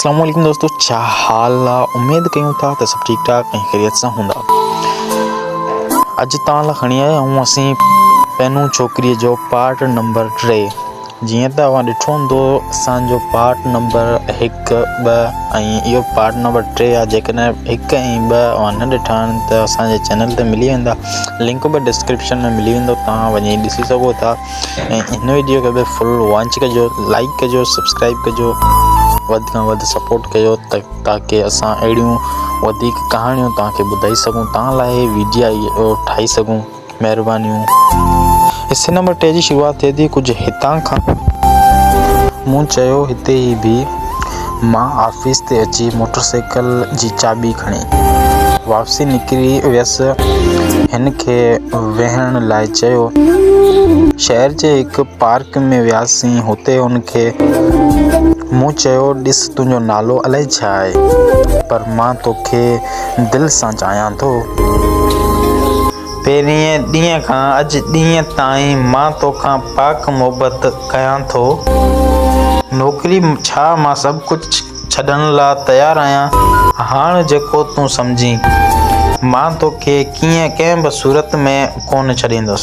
اسلام عليڪم دوستو ڇا حال آ اميد ڪيون ٿا ته سڀ ٺيڪ ٺاڪ ۽ خيريت سان هوندا اڄ توهان لاء کڻي آيا آهيون اسين پينو ڇوڪري جو پارٽ نمبر 3 جيئن ته اوهان ڏٺو هوندو اسان جو پارٽ نمبر هڪ ٻه ۽ اهو پارٽ نمبر 3 آ جيڪڏهن هڪ ۽ ٻه اوهان نه ڏٺا آهن ته اسان جي چينل تي ملي ويندا لنڪ به ڊسڪرپشن ۾ ملي ويندو توهان وڃي ڏسي سگهو ٿا ۽ هن ويڊيو کي به فل واچ ڪجو لائڪ ڪجو سبسڪرائب ڪجو وڌ کان وڌ سپورٽ ڪجو ته تاڪي اسان اهڙيون وڌيڪ ڪهاڻيون توهان کي ٻڌائي سگهون توهان لاء ويڊيا ٺاهي سگهون مهربانيون. حصي نمبر 3 جي شروعات ٿئي ٿي ڪجهه هتان کان. مون چيو هتي ئي بيهه. مان آفيس تي اچي موٽر سائيڪل جي چاٻي کڻي واپسي نڪري ويس. هن کي ويهڻ لاء چيو. شهر جي هڪ پارڪ ۾ وياسين. هتي هن کي مون چيو ڏس تنهنجو نالو الائي ڇا آهي پر مان توکي دل سان چاهيان ٿو. پهرئين ڏينهن کان اڄ ڏينهن تائين مان توکان پاڪ محبت ڪيان ٿو. نوڪري ڇا مان سڀ ڪجهه ڇڏڻ لا تيار آهيان. هاڻ جيڪو تون سمجهين. مان توکي ڪيئن ڪنهن به صورت ۾ ڪونه ڇڏيندس.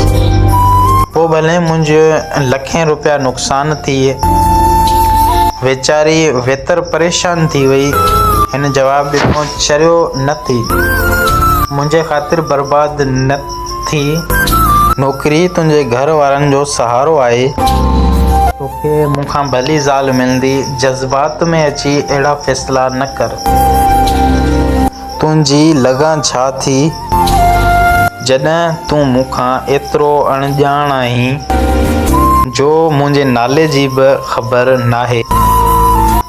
پوء ڀلي منهنجو لکين روپيا نقصان ٿئي. ويچاري ويتر پريشان ٿي وئي. هن جواب ڏنو، چريو نه ٿي. منهنجي خاطر برباد نه ٿي. نوڪري تنهنجي گهر وارن جو سهارو آهي. توکي مون کان ڀلي زال ملندي. جذبات ۾ اچي اهڙا فيصلا نه ڪر. تنهنجي لڳان ڇا ٿي؟ جڏهن تون مون کان ايترو اڻڄاڻ آهين، جو منهنجي نالي جي به خبر ناهي.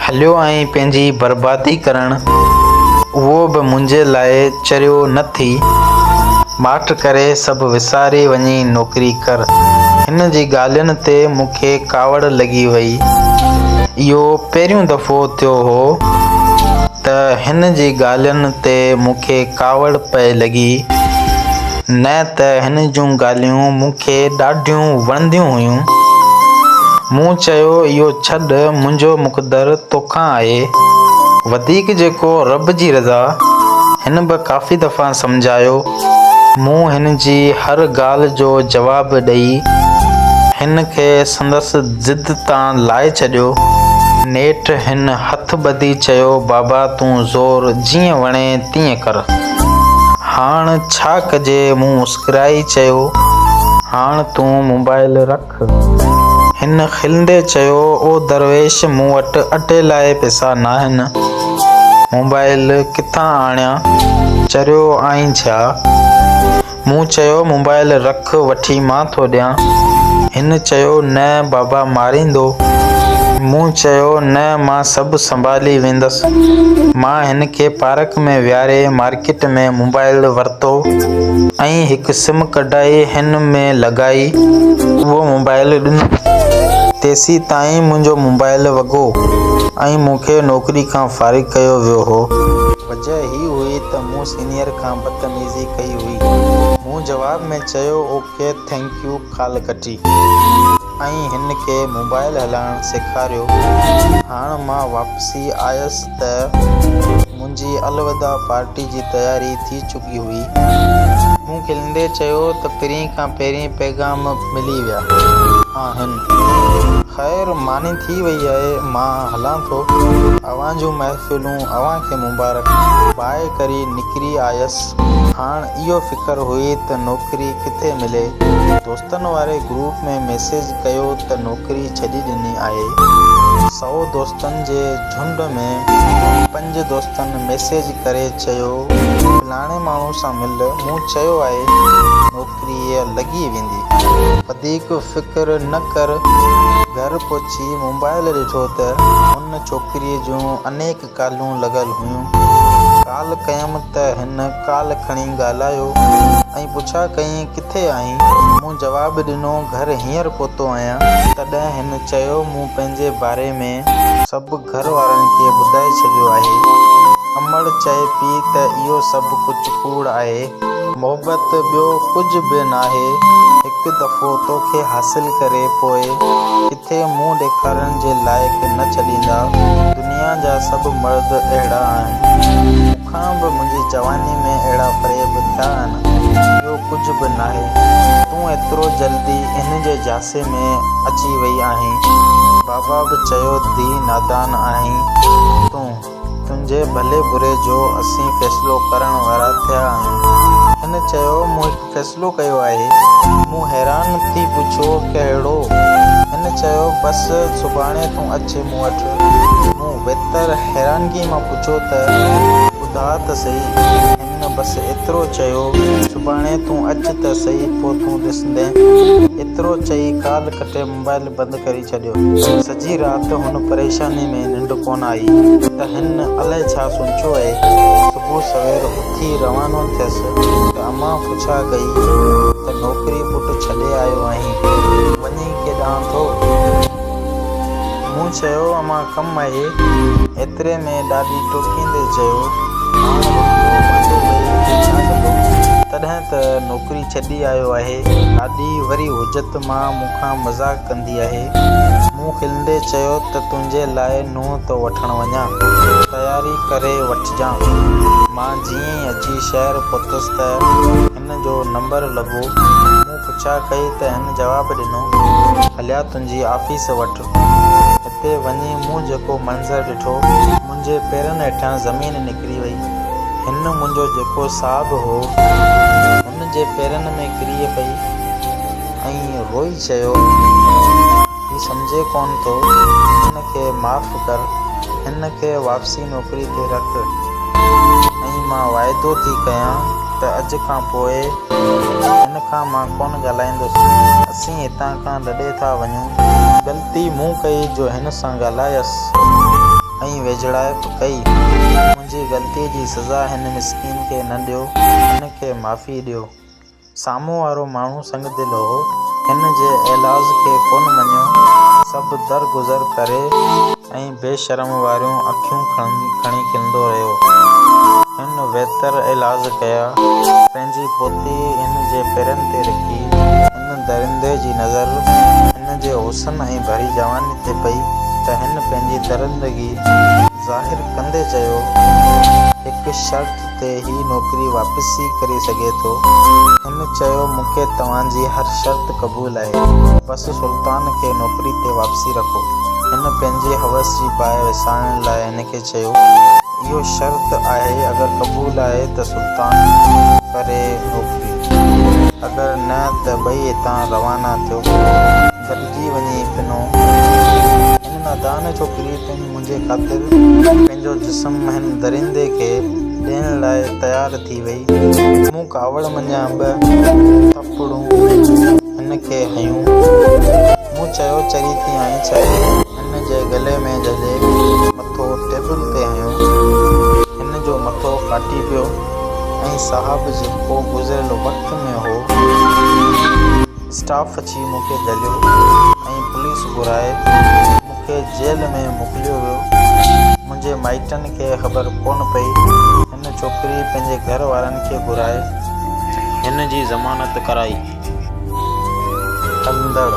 هليو آهين پنهنجي بربادي ڪرڻ، اهو به منهنجي لاء چريو نه ٿي. ماٺ ڪري سڀ وساري وڃي نوڪري ڪر. هن جي ڳالهين تي مون کي ڪاوڙ لڳي وئي. اهو پهريون دفعو ٿيو هو. ته هن جي ڳالهين تي مون کي ڪاوڙ پئي لڳي، نه ته هن جون ڳالهيون مون کي ڏاڍيون وڻنديون هيون. مون چيو اهو ڇڏ، منهنجو مقدر توکان آهي، وڌيڪ جيڪو رب جي رضا. هن به ڪافي دفعا سمجهايو. مون هن جي هر ڳالهه جو جواب ڏئي هن کي سندس ضد تان لاهي ڇڏيو. نيٺ هن هٿ ٻڌي چيو، بابا تون زور جيئن وڻي تيئن ڪر. هاڻ ڇا ڪجي؟ مون مسڪرائي چيو، هاڻ تون موبائل رک. هن کلندي چيو، او درويش مون وٽ اٽي لاء پئسا ناهن، موبائل ڪٿان آڻيان؟ چريو آهين ڇا؟ مون چيو موبائل رک وٺي مان ٿو ڏيان. هن چيو نه بابا ماريندو. مون چيو نه مان سڀ سنڀالي ويندس. مان هن کي پارڪ ۾ ويهاري مارڪيٽ ۾ موبائل ورتو ۽ هڪ سم ڪڍائي هن ۾ لڳائي اهو موبائل ڏنو. تيسيتائين منهنجو موبائل وڳو ۽ مون کي نوڪري کان فارغ ڪيو ويو هو. وجهه هي هئي ته مون سينيئر کان بدتميزي ڪئي هئي. مون جواب ۾ چيو اوڪي thank you call ڪٽي ۽ هن کي موبائل هلائڻ سيکاريو. هاڻ مان واپسي آيس ته منهنجي الوداع پارٽي جي تياري ٿي چڪي هئي. مون کلندي چيو ته پرين کان پهرين پيغام ملي ويا آهن. خير ماني ٿي وئي آهي مان هلان ٿو. اوهان جون محفلون اوهان کي مبارڪ. باء ڪري نڪري آيس. هاڻ اهو فڪر هئي ته نوڪري ڪٿي ملي. دوستن واري گروپ ۾ ميسيج ڪيو ته نوڪري ڇڏي ڏني آهي. سئو دوستن جي جهنڊ ۾ پنج دوستن ميسيج ڪري چيو فلاڻي ماڻهو سان مل مون چيو آهي نوڪري لڳي ويندي. وڌيڪ فڪر نه ڪر. گهر پهچي موبائل ڏٺو ته ان ڇوڪريء جون انيڪ ڪالون لڳل هيون. ڪال ڪيم ته هن ڪال کڻي ڳالهايو ۽ پڇا ڪيائين ڪٿي آهين؟ مون جواب ڏنو گهر هينئر پهتو آهيان. تڏهن هن چيو مون پنهنجي باري ۾ سڀ گهر وارن کي ٻڌائي ڇڏيو آهي. امڙ چئي پئي ته اهو سڀ ڪجهه ڪوڙ آهي. محبت ٻيو ڪجهه به ناهي. هڪ دفعو توکي حاصل ڪري پوء ڪٿي منهن ڏيکارڻ جي لائق نه ڇڏيندا. دنيا جا سڀ مرد اهڙا آهن. مون کان به منهنجي جواني ۾ اهڙا فريب ٿيا آهن. ٻيو ڪجهه به ناهي. تون ايترو جلدي هن جي جهانسي ۾ اچي وئي آهين. بابا به چيو ڌيء نادان آهين تون. تنهنجي ڀلي بري جو اسين فيصلو ڪرڻ وارا ٿيا آهيون. هن چيو، مون هڪ فيصلو ڪيو آهي. مون حيران ٿي پڇيو، ڪهڙو؟ هن چيو، بس سڀاڻي تون اچ مون وٽ. مون ويتر حيرانگيء مان پڇيو ته، ٻڌاء ته سهي. هن بس ايترو چيو، سڀاڻي تون اچ ته سهي پوء تون ڏسندين. ايترو چئي ڪال ڪٽي موبائل بند ڪري ڇڏيو. سڄي رات هن پريشاني ۾ ننڊ ڪونه آئي ته هن الائي ڇا سوچيو اهي. صبح سوير اٿي روانو ٿيس ته امان پڇا ڪئي ته نوڪري پٽ ڇڏي آيو آهين، وڃين ڪيڏانهن ٿو؟ مون چيو امان ڪم آهي. ايتري ۾ ڏاڏي ٽوڪيندي چيو، هاڻ رڳو باندي ٻئي کي ڇا ڪندو؟ تڏهن ته نوڪري ڇڏي آيو آهي. ڏاڏي وري حجت مان مون کان مذاق ڪندي آهي. مون کلندي چيو ته تنهنجي لاء نونهن ٿو وٺڻ وڃان. تياري ڪري وٺجان. مان جيئن ئي اچي شهر پهتس ته هن جو نمبر لڳو. مون پڇا ڪئي ته هن جواب ڏنو. هليا تنهنجي آفيس وٽ. هتي وڃي مون جيڪو منظر ڏٺو، منهنجي پيرن هيٺان زمين نڪري وئي. هن منهنجو جيڪو صاحب هو، هن جي پيرن ۾ ڪري پئي ۽ روئي چيو، هي سمجهي ڪونه ٿو، هن کي معاف ڪر، هن کي واپسي نوڪري تي رک ۽ مان واعدو ٿي ڪيان ته اڄ کان پوء هن کان مان ڪونه ڳالهائيندس. اسين هتان کان لڏي ٿا وڃون. غلطي مون ڪئي جو هن سان ڳالهايس ۽ ويجهڙائپ ڪئي. منهنجي غلطيء جي سزا هن مسڪين کي نه ڏيو، هن کي معافي ڏيو. سامهون وارو ماڻهو سنگدل هو. هن جي ايلاز کي ڪونه مڃيو. سڀ درگذر ڪري ۽ بي شرم واريون اکيون کڻي کلندو رهيو. هن ويتر ايلاز ڪيا. پنهنجي پوتي هن جي پيرن تي رکي. هن درندي جي نظر هن جي حسن ۽ ڀري جواني تي پئي ته هن پنهنجي درندگي ظاهر ڪندي چيو، هڪ شرط تي هي نوڪري واپسي ڪري سگهي ٿو. هن چيو، مون کي توهان جي هر شرط قبول آهي، بس سلطان کي نوڪري تي واپسي رکو. هن پنهنجي هوس جي باهه وسائڻ لاء هن کي چيو، اهو شرط آهي، اگر قبول آهي ته سلطان ڪري نوڪري، اگر نه ته ٻئي هتان روانا ٿيو. گڏجي وڃي پنو. هن نادان ڇوڪري پڻ منهنجي خاطر پنهنجو جسم هن درندي کي ڏيڻ لاء تيار ٿي وئي. مون ڪاوڙ منجهان ٻه ٿڦڙون هن کي هنيون. مون چيو چري ٿي آهين ڇا؟ هن جي گلي ۾ جهلي مٿو ٽيبل تي هنيو. هن جو مٿو ڦاٽي پيو ۽ صاحب جيڪو گذريل وقت ۾ هو. اسٽاف اچي مون کي جهليو ۽ پوليس گهرائي مون کي جيل ۾ موڪليو ويو. منهنجي مائٽن کي خبر ڪونه پئي. هن ڇوڪري پنهنجي گهر وارن کي گهرائي هن جي ضمانت ڪرائي. هلندڙ.